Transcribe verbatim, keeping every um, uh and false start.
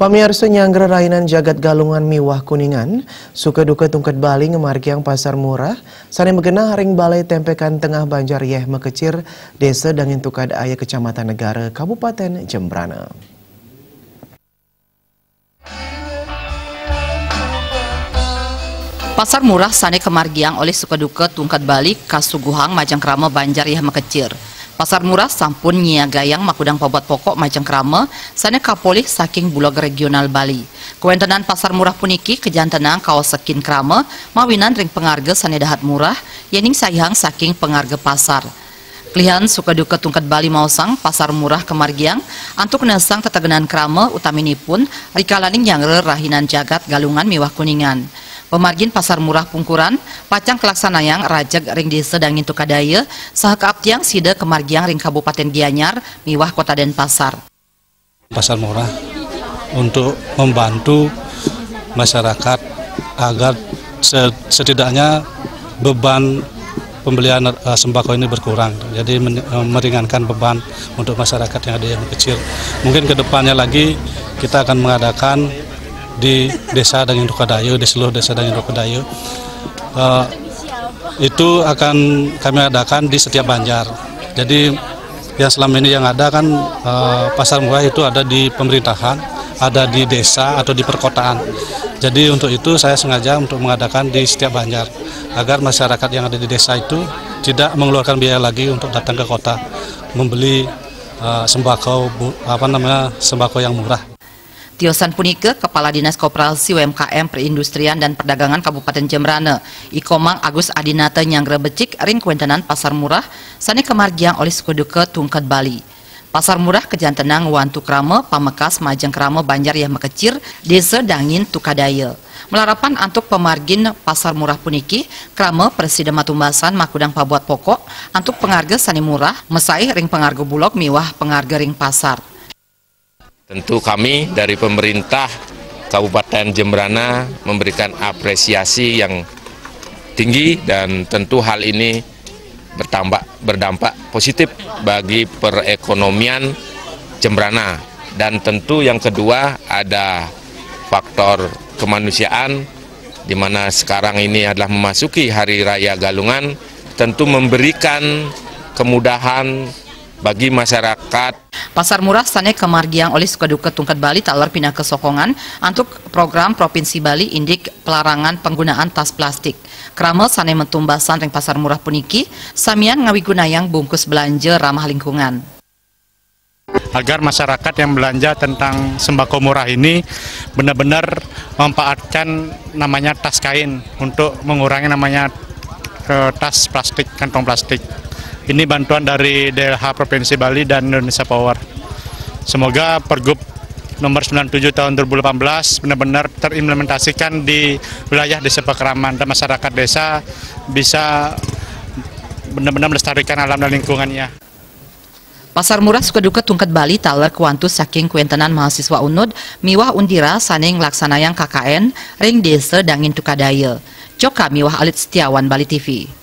Pamiarsa, nyanggra rahinan jagat Galungan miwah Kuningan, suka duka tungked Bali ngamargiang pasar murah sane magenah ring Balai Tempekan Tengah Banjar Yeh Makecir, Desa Dangin Tukadaya, Kecamatan Negara, Kabupaten Jembrana. Pasar murah sane kamargiang olih suka duka tungked Bali kasuguhang majeng krama Banjar Yeh Makecir. Pasar murah sampun nyiagayang makudang pabuat pokok majeng krama sane kapolih saking Bulog Regional Bali. Kawentenan pasar murah puniki kajantenang kaosekin krama mawinan ring pangarga sane dahat murah, yening saihang saking pangarga pasar. Kelihan suka duka tungked Bali maosang, pasar murah kamargiang antuk nesang tetegenan krama, utaminipun rikalaning nyanggra rahinan jagat Galungan miwah Kuningan. Pamargin pasar murah pungkuran pacang kalaksanayang rajeg ring Desa Dangin Tukadaya, saha kaaptiang sida kamargiang ring Kabupaten Gianyar miwah Kota Denpasar. Pasar murah untuk membantu masyarakat agar se-, setidaknya beban pembelian, eh, sembako ini berkurang. Jadi men-, eh, meringankan beban untuk masyarakat yang ada yang kecil. Mungkin ke depannya lagi kita akan mengadakan di Desa Dangin Tukadaya, di seluruh Desa Dangin Tukadaya. Eh, itu akan kami adakan di setiap banjar. Jadi yang selama ini yang ada kan, eh, pasar murah itu ada di pemerintahan, ada di desa atau di perkotaan. Jadi untuk itu saya sengaja untuk mengadakan di setiap banjar agar masyarakat yang ada di desa itu tidak mengeluarkan biaya lagi untuk datang ke kota membeli, eh, sembako bu-, apa namanya, sembako yang murah. Tiosan punika, Kepala Dinas Koperasi, U M K M, Perindustrian, dan Perdagangan Kabupaten Jembrana, I Komang Agus Adinata, nyanggra becik ring kawentenan pasar murah sane kamargiang olih suka duka tungked Bali. Pasar murah kajantenang ngwantu krama pamekas majeng krama Banjar Yeh Makecir, Desa Dangin Tukadaya. Malarapan antuk pamargin pasar murah puniki, krama prasida matumbasan makudang pabuat pokok antuk pangarga sane murah, masaih ring pangarga Bulog miwah pangarga ring pasar. Tentu kami dari pemerintah Kabupaten Jembrana memberikan apresiasi yang tinggi, dan tentu hal ini bertambah, berdampak positif bagi perekonomian Jembrana. Dan tentu yang kedua, ada faktor kemanusiaan, di mana sekarang ini adalah memasuki Hari Raya Galungan, tentu memberikan kemudahan bagi masyarakat. Pasar murah sane kamargiang olih suka duka tungked Bali taler pinaka sokongan antuk program Provinsi Bali indik pelarangan penggunaan tas plastik. Krama sane matumbasan ring pasar murah puniki samian ngawigunayang bungkus belanja ramah lingkungan. Agar masyarakat yang belanja tentang sembako murah ini benar-benar memanfaatkan namanya tas kain untuk mengurangi namanya, eh, tas plastik, kantong plastik. Ini bantuan dari D L H Provinsi Bali dan Indonesia Power. Semoga Pergub nomor sembilan tujuh tahun dua ribu delapan belas benar-benar terimplementasikan di wilayah Desa Pakraman, dan masyarakat desa bisa benar-benar melestarikan alam dan lingkungannya. Pasar murah suka duka tungked Bali taler kwantu saking kawentenan mahasiswa Unud miwah Undira sane nglaksanayang K K N ring Desa Dangin Tukadaya. Coka miwah Alit Setiawan, Bali T V.